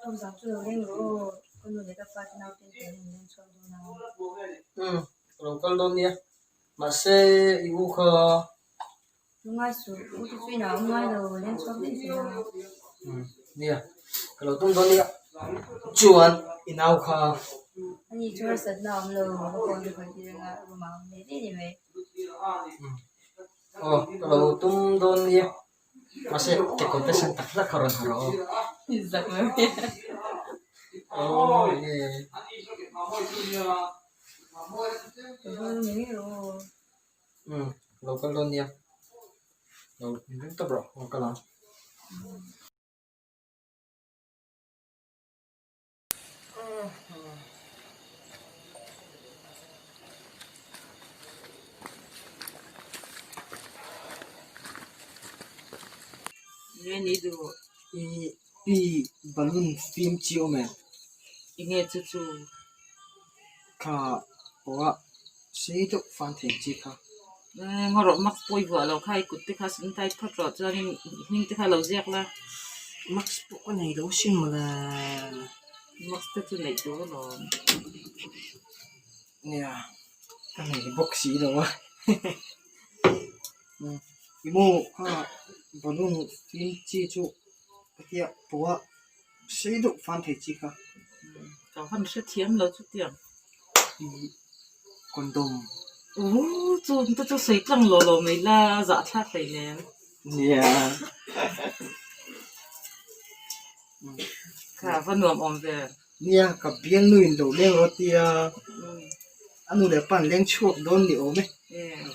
Tum zang chu lo leng rawh aw, ka nu leh ka pa te naute ten an leng chhuak dawn a. Umm, ka lo kal dawn nia. Mahse, i u kha. Lungai suh, u te chu inah a awm ngai lo, leng chhuak daih zel a. Umm, nia, ka lo tum dawn nia. Chuan, i nau kha. Ani chu harsatna a awm lo, ka phone te khawih tir anga room ah a awm leh daih a ni mai. Umm, aw, ka lo tum dawn nia. Mahse, kekawr te sen tak tak kha rawn ha rawh aw. Zak mai mai. Aw, nge. Umm, lo kal dawn nia. Lo inring tawp rawh, lo kal ang. Nge ni duh? I pi balloon fim chi awm em? Enge chu chu? Kha pawha sei deuh fan thei chi kha. Ngaw rawh mask pawh i vuah lo kha i kut te kha sanitize phawt rawh chuanin hming te kha lo ziak la. Mask pawh ka nei lo sin mawle. Mask te chu neih tur alawm. Nia ka nei bawk si lo a. I maw kha balloon fim chi chu hetia pawha sei deuh fan thei chi kha. Ka han hrethiam lo chutiang. I condom. Ooh chu te chu sawi tlang lo lo mai la zahthlak hlei nen. Nia. Kha va nuam awm ve. Nia ka bialnu in lo leng rawh tia a nu leh pa an leng chhuak dawn ni awm e.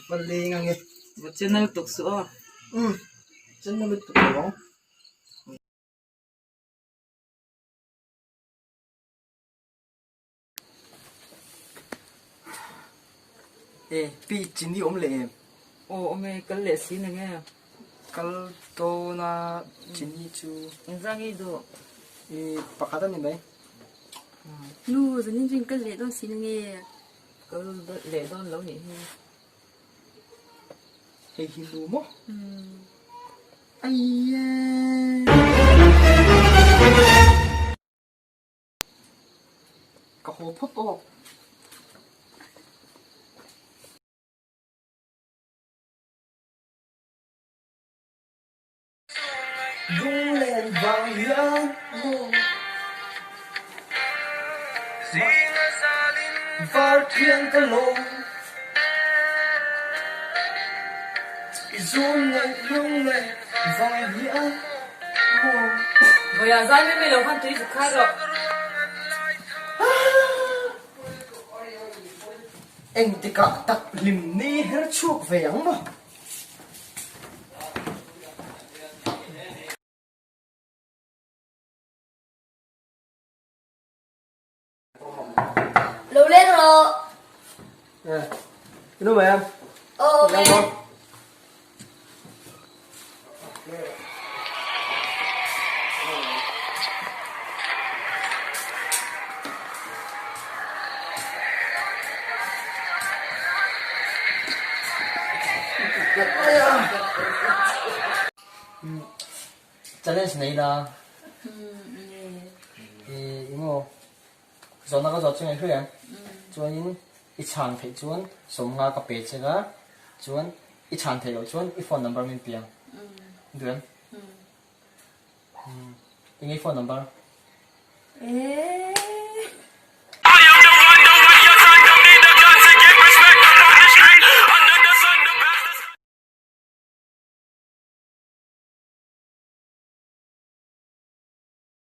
Va leng ange. Va channel tuk suh aw. Umm channel lutuk lo ang. E pi chini awm leh em? Aw awm e, kal leh si nang e. Kal dawn a chini chu. Engzah nge i duh? I pakhat a ni mai. Nu, zanin chu in kal leh dawn si nang e. Kal leh dawn lo nih hi. Hei hi nu maw? Aia! Ka haw phawt aw. Lunglen vang hian maw Var thiang ka lawm I zum ngaih lunglen vang hian maw. Vawiah zai mai mai lo khan tui zuk khai rawh. Engtikah tak hlim ni her chhuak ve ang maw? Lo leng rawh. Eh, inu mai am? Aw, awm e. Challenge nei la. I maw zawhna ka zawh chu ngaihhluai ang. Chuanin i chhan theih chuan sawmnga ka pe che a, chuan i chhan theih loh chuan i phone number min piang. Duh em? Eng nge i phone number? Eee.